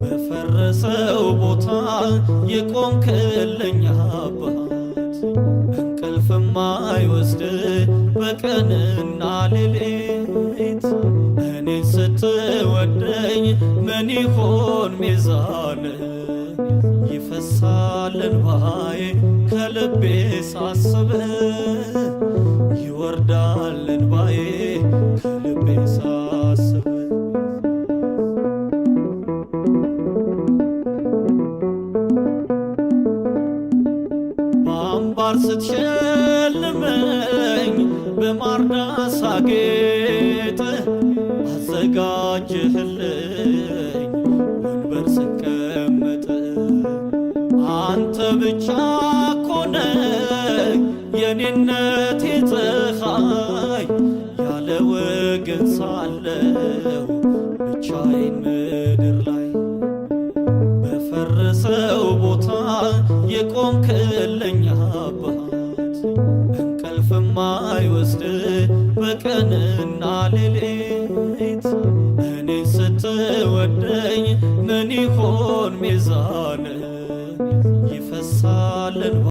በፈረሰው ቦታ የቆምክልኝ አባት፣ እንቅልፍም አይወስድ በቀንና ሌሊት። እኔ ስትወደኝ ምን ይሆን ሚዛን? ይፈሳል እንባዬ ከልቤ ሳስብ፣ ይወርዳል እንባዬ ከልቤ ሳስብ። በአምባር ስትሸልመኝ በማርዳስ አጌጥ፣ አዘጋጀህልኝ ወንበር ስቀመጥ። አንተ ብቻ ኮነ የኔነት ፀሐይ፣ ያለ ወገን ሳለው ብቻዬን ምድር ላይ። በፈረሰው ቦታ የቆምክልኝ አባት፣ እንቅልፍም አይወስድ በቀንና ሌሊት። እኔ ስትወደኝ ምን ይሆን ሚዛን? ይፈሳል።